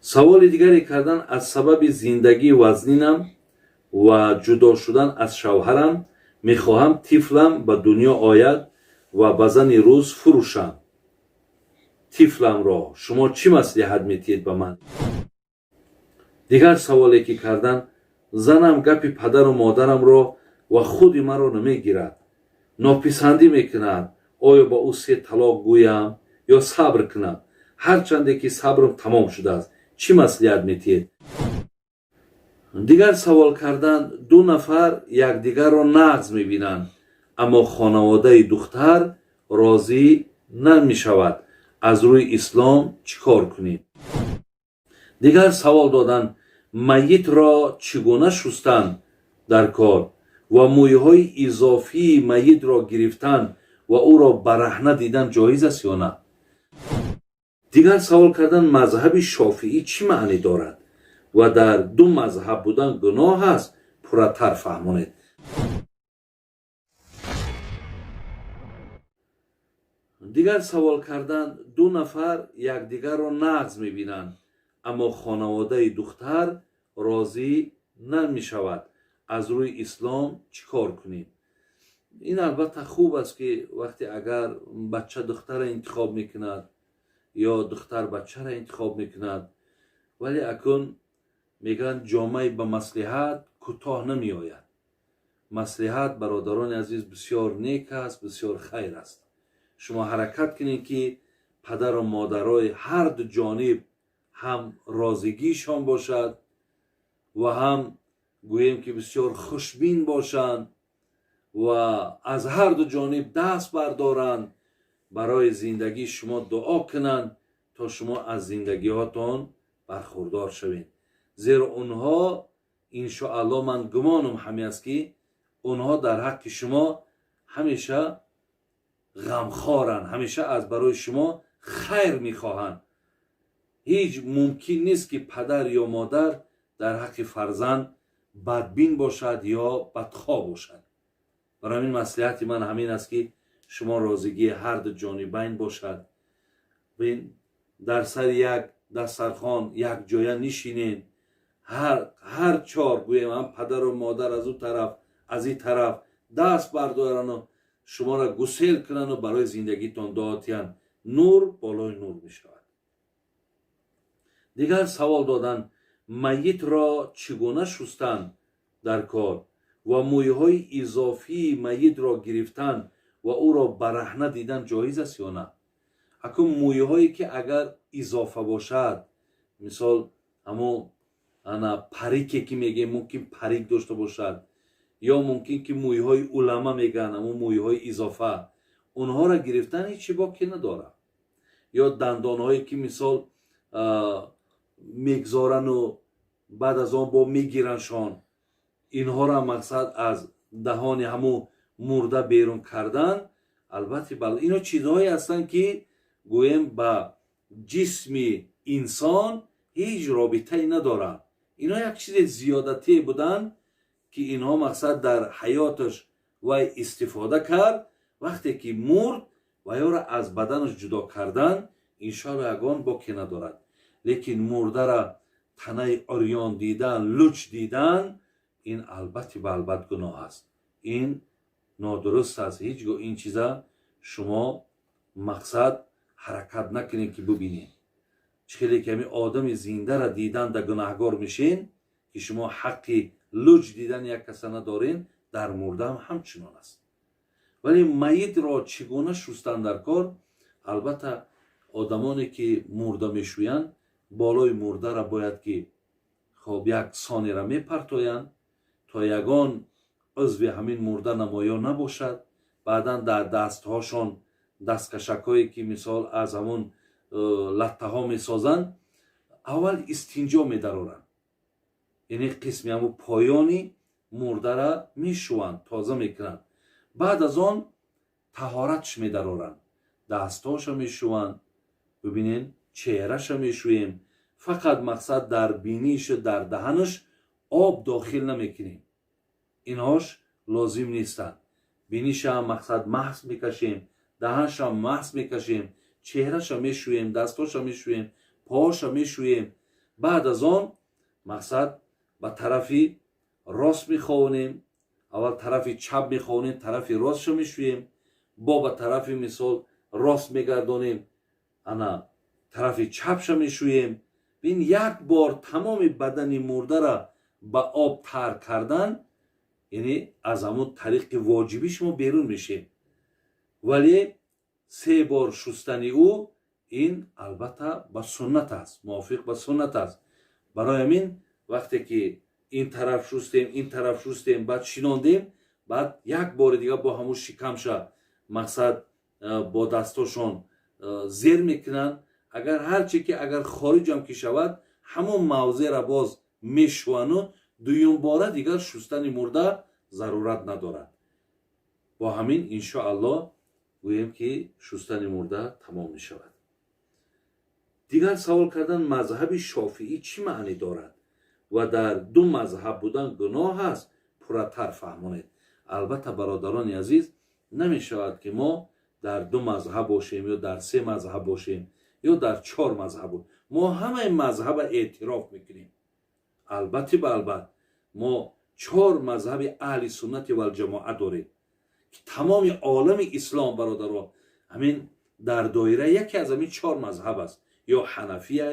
Саволи дигаре кардан: аз сабаби зиндагии вазнинам ва ҷудо шудан аз шавҳарам мехоҳам тифлам ба дунё ояд ва ба зани рус фурӯшам тифламро. Шумо чӣ маслиҳат метиҳед ба ман? Дигар саволе ки кардан: занам гапи падару модарамро ва худи маро намегирад, нописандӣ мекунад. Оё ба ӯ се талоқ гӯям ё сабр кунам? Ҳарчанде ки сабрам тамом шудааст. Чӣ маслиҳат метиҳед? Дигар савол кардан: ду нафар якдигарро нағз мебинанд, аммо хонаводаи духтар розӣ намешавад. Аз рӯи ислом чӣ кор кунем? Дигар савол додан: майитро чӣ гуна шустан дар кор ва мӯйҳои изофии майитро гирифтан ва ӯро бараҳна дидан ҷоиз аст ё на? Дигар савол кардан: мазҳаби шофиӣ чӣ маънӣ дорад ва дар ду мазҳаб будан гуноҳ аст? Пурратар фаҳмонед. Дигар савол кардан: ду нафар якдигарро нағз мебинанд, аммо хонаводаи духтар розӣ намешавад. Аз рӯи ислом чӣ кор кунем? Ин албатта хуб аст, ки вақте агар бача духтара интихоб мекунад ё духтар бачаро интихоб мекунад, вале акун мегӯянд, ҷомаи ба маслиҳат кӯтоҳ намеояд. Маслиҳат, бародарони азиз, бисёр нек аст, бисёр хайр аст. Шумо ҳаракат кунед, ки падару модарои ҳарду ҷониб ҳам розигишон бошад ва ҳам гӯем, ки бисёр хушбин бошанд ва аз ҳарду ҷониб даст бардоранд, барои зиндагии шумо дуо кунанд, то шумо аз зиндагиҳотон бархурдор шавед. Зеро онҳо, иншоалло, ман гумонам ҳаме аст, ки онҳо дар ҳаққи шумо ҳамеша ғамхоранд, ҳамеша аз барои шумо хайр мехоҳанд. Ҳеҷ мумкин нест, ки падар ё модар дар ҳаққи фарзанд бадбин бошад ё бадхоҳ бошад. Барои ҳамин маслиҳати ман ҳамин аст, ки шумо розигии ҳарду ҷонибайн бошад, дар сари як дастархон якҷоя нишинед, ҳар чор гӯем, ҳам падару модар аз ӯ тараф, аз ин тараф даст бардорану шуморо гусел кунану барои зиндагитон дуо тиҳанд, нур болои нур мешавад. Дигар савол додан: майитро чӣ гуна шустан дар кор ва мӯйҳои изофии майитро гирифтан ва ӯро бараҳна дидан ҷоиз аст ё на? Акун мӯйҳое ки агар изофа бошад, мисол, ҳамо ана парике ки мегӯем, мумкин парик дошта бошад ё мумкин ки мӯйҳои улама мегӯянд, ҳамо мӯйҳои изофа, онҳоро гирифтан ҳеҷ боке надорад. Ё дандонҳое ки, мисол, мегзорану баъд аз он бо мегирандшон, инҳоро мақсад аз даҳони ҳамун мурда берун кардан, албатта, бал ино чизҳое ҳастанд, ки гӯем, ба ҷисми инсон ҳеҷ робитае надоранд. Ино як чизе зиёдатие буданд, ки инҳо мақсад дар ҳаёташ вай истифода кард. Вақте ки мурд, вайёро аз баданаш ҷудо кардан, иншоалло, ягон боке надорад. Лекин мурдара танаи урён дидан, луч дидан, ин албатта ба албат гуноҳ аст, ин нодуруст аст. Ҳеҷ гоҳ ин чиза шумо мақсад ҳаракат накунед, ки бубинед. Чӣ хеле ки ҳамин одами зиндара дидан да гунаҳгор мешен, ки шумо ҳаққи луҷ дидани як каса надорен, дар мурдаам ҳамчунон аст. Вале майитро чӣ гуна шустан дар кор? Албатта, одамоне ки мурда мешӯянд, болои мурдара бояд ки хоб як сонера мепартоянд, то ягон узви ҳамин мурда намоён набошад. Баъдан дар дастҳошон дасткашакҳое ки, мисол, аз ҳамун латтаҳо месозанд, аввал истинҷо медароранд, яъне қисми ҳамун поёни мурдара мешӯванд, тоза мекунанд. Баъд аз он таҳоратш медароранд, дастҳоша мешӯванд, бибинен, чеҳраша мешӯем. Фақат мақсад дар бинишу дар даҳанаш об дохил намекунем, инҳош лозим нестанд. Бинишаам мақсад маҳз мекашем, даҳаншам маҳз мекашем, чеҳраша мешӯем, дастҳоша мешӯем, поҳоша мешӯем. Баъд аз он мақсад ба тарафи рост меховонем, аввал тарафи чап меховонем, тарафи ростшо мешӯем, бо ба тарафи мисол рост мегардонем, ана тарафи чапша мешӯем. Бин, як бор тамоми бадани мурдара ба об тар кардан, яъне аз ҳамун тариқи воҷибӣ шумо берун мешед. Вале се бор шустани ӯ ин албатта ба суннат аст, мувофиқ ба суннат аст. Барои ҳамин вақте ки ин тараф шустем, ин тараф шустем, баъд шинондем, баъд як бори дига бо ҳамун шикамша мақсад бо дастошон зер мекунанд. Агар ҳарче ки агар хориҷам ки шавад, ҳамон мавзеъра боз мешӯвану дуюмбора дигар шустани мурда зарурат надорад. Бо ҳамин иншоаллоҳ гӯем ки шустани мурда тамом мешавад. Дигар савол кардан: мазҳаби шофиӣ чӣ маънӣ дорад ва дар ду мазҳаб будан гуноҳ аст? Пурратар фаҳмонед. Албатта, бародарони азиз, намешавад ки мо дар ду мазҳаб бошем ё дар се мазҳаб бошем ё дар чор мазҳаб. Мо ҳамаи мазҳаба эътироф мекунем. Албатта, ба албат мо чор мазҳаби аҳли суннати валҷамоа дорем, ки тамоми олами ислом, бародаро, ҳамин дар доира яке аз ҳамин чор мазҳаб аст: ё ҳанафия,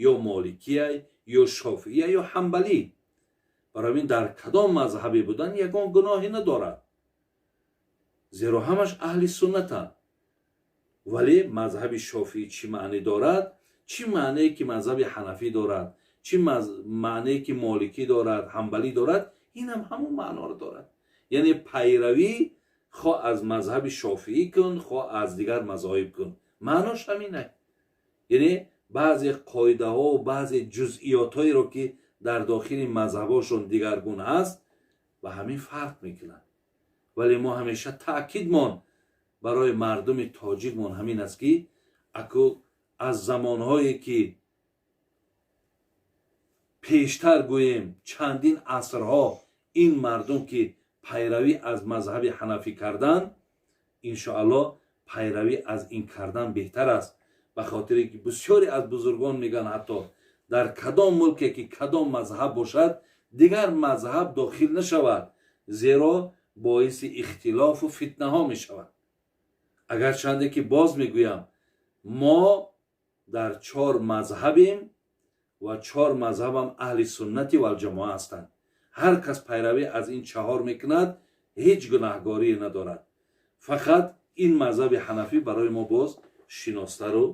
ё моликия, ё шофиия, ё ҳамбалӣ. Барои ҳамин дар кадом мазҳабе будан ягон гуноҳе надорад, зеро ҳамаш аҳли суннатанд. Вале мазҳаби шофиӣ чӣ маънӣ дорад, чӣ маънее ки мазҳаби ҳанафӣ дорад, чӣ маънее ки моликӣ дорад, ҳамбалӣ дорад, инам ҳамон маъноро дорад. Яъне пайравӣ хо аз мазҳаби шофиӣ кун, хо аз дигар мазоҳиб кун, маънош ҳамина. Яъне баъзе қоидаҳо, баъзе ҷузъиётҳоеро ки дар дохили мазҳабошон дигаргун аст, ба ҳамин фарқ мекунад. Вале мо ҳамеша таъкидмон барои мардуми тоҷикмон ҳамин аст, ки аку аз замонҳое ки пештар гӯем, чандин асрҳо ин мардум ки пайравӣ аз мазҳаби ҳанафӣ кардан, иншоаллоҳ пайравӣ аз ин кардан беҳтар аст. Ба хотире ки бисёре аз бузургон мегӯянд, ҳатто дар кадом мулке ки кадом мазҳаб бошад, дигар мазҳаб дохил нашавад, зеро боиси ихтилофу фитнаҳо мешавад. Агарчанде ки боз мегӯям, мо дар чор мазҳабем ва чор мазҳабам аҳли суннати валҷамоа ҳастанд. Ҳар кас пайравӣ аз ин чаҳор мекунад, ҳеҷ гунаҳгорие надорад. Фақат ин мазҳаби ҳанафӣ барои мо боз шиностару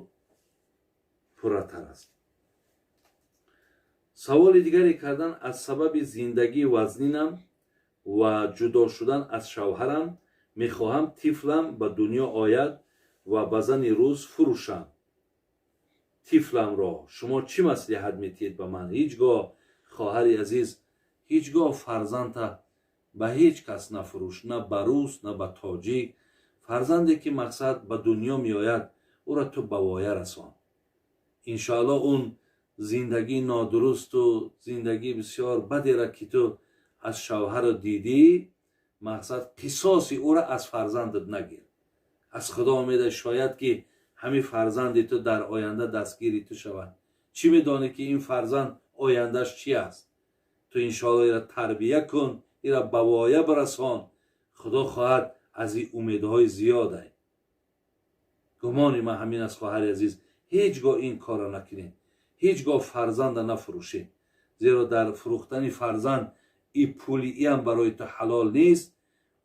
пурратар аст. Саволи дигаре кардан: аз сабаби зиндагии вазнинам ва ҷудо шудан аз шавҳарам мехоҳам тифлам ба дунё ояд ва ба зани рус фурӯшам тифламро. Шумо чӣ маслиҳат метиҳед ба ман? Ҳеҷ гоҳ, хоҳари азиз, ҳеҷ гоҳ фарзандта ба ҳеҷ кас нафурӯш, на ба рус, на ба тоҷик. Фарзанде ки мақсад ба дунё меояд, ӯра ту ба воя расон. Иншоаллоҳ, он зиндагии нодурусту зиндагии бисёр бадера ки ту аз шавҳаро дидӣ, мақсад қисоси ӯра аз фарзандат нагир. Аз Худо умеда, шояд ки ҳамин фарзанди ту дар оянда дастгири ту шавад. Чӣ медонӣ, ки ин фарзанд ояндаш чӣ аст? Ту иншоалло ира тарбия кун, ира ба воя бирасон. Худо хоҳад, аз ин умедҳои зиёдай. Гумони ман ҳамин аст, хоҳари азиз, ҳеҷ гоҳ ин корро накунед, ҳеҷ гоҳ фарзанда нафурӯшед, зеро дар фурӯхтани фарзанд и пули иам барои ту ҳалол нест.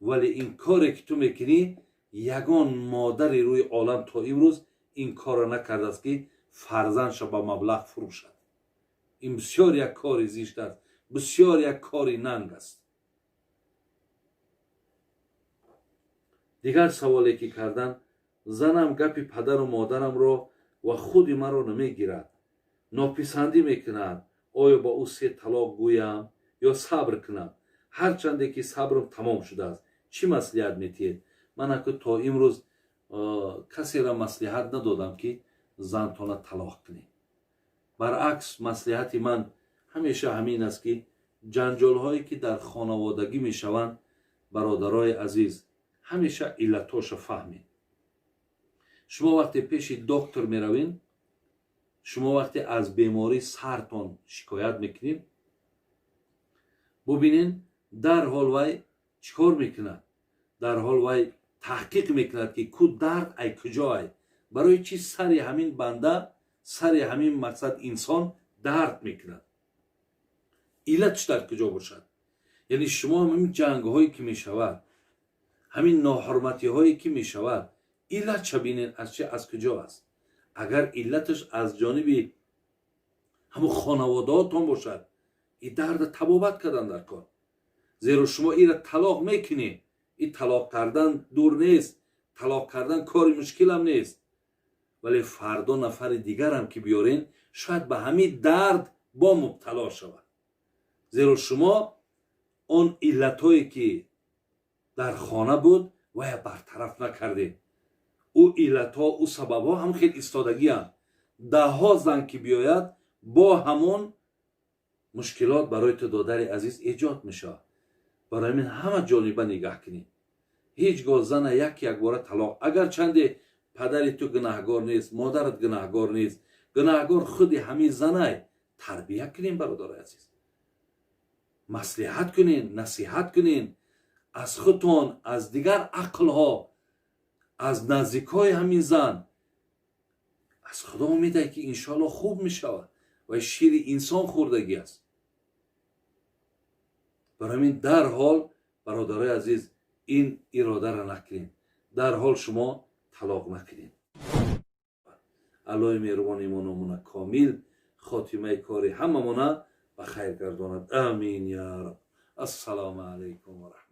Вале ин коре ки ту мекунӣ, ягон модари рӯи олам то имрӯз ин корро накардааст, ки фарзандша ба маблағ фурӯшад. Ин бисёр як кори зишт аст, бисёр як кори нанг аст. Дигар саволе ки кардан: занам гапи падару модарамро ва худи маро намегирад, нописандӣ мекунад. Оё ба ӯ се талоқ гӯям ё сабр кунам? Ҳарчанде ки сабрам тамом шудааст. Чӣ маслиҳат метиҳед? Ман аку то имрӯз касеро маслиҳат надодам, ки зантона талоқ кунед. Баръакс, маслиҳати ман ҳамеша ҳамин аст, ки ҷанҷолҳое ки дар хонаводагӣ мешаванд, бародарои азиз, ҳамеша иллатҳоша фаҳмед. Шумо вақте пеши доктор меравед, Шумо вақте аз бемории сартон шикоят мекунед, бубинед, дарҳол вай чӣ кор мекунад? Дарҳол вай таҳқиқ мекунад, ки ку дард ай куҷо ай, барои чӣ сари ҳамин банда, сари ҳамин мақсад инсон дард мекунад, иллатш дар куҷо бошад. Яъне шумо ҳамин ҷангҳое ки мешавад, ҳамин ноҳурматиҳое ки мешавад, иллатша бинед, аз чи, аз куҷо аст. Агар иллаташ аз ҷониби ҳамун хонаводаотон бошад, и дарда табобат кардан дар кор, зеро шумо ира талоқ мекунед. И талоқ кардан дур нест, талоқ кардан кори мушкилам нест, вале фардо нафари дигарам ки биёрен, шояд ба ҳамин дард бо мубтало шавад, зеро шумо он иллатҳое ки дар хона буд, вая бартараф накардед. Ӯ иллатҳо, ӯ сабабҳо ҳам хел истодагианд. Даҳҳо зан ки биёяд, бо ҳамон мушкилот барои ту, додари азиз, эҷод мешавад. Барои ҳамин ҳама ҷониба нигаҳ кунед. Ҳеҷ гоҳ зана як якбора талоқ, агарчанде падари ту гунаҳгор нест, модарат гунаҳгор нест, гунаҳгор худи ҳамин занай. Тарбия кунем, бародари азиз, маслиҳат кунен, насиҳат кунен, аз худтон, аз дигар ақлҳо, аз наздикҳои ҳамин зан. Аз Худо умеде, ки иншоалло хуб мешавад ва шири инсон хӯрдагӣ аст. Барои ҳамин дарҳол, бародарои азиз, ин иродаро накунед, дарҳол шумо талоқ накунед. Аллоҳи меҳрубон имономона комил, хотимаи кори ҳамамона ба хайр гардонад. Амин я раб. Ассалому алайкум ва раҳмат.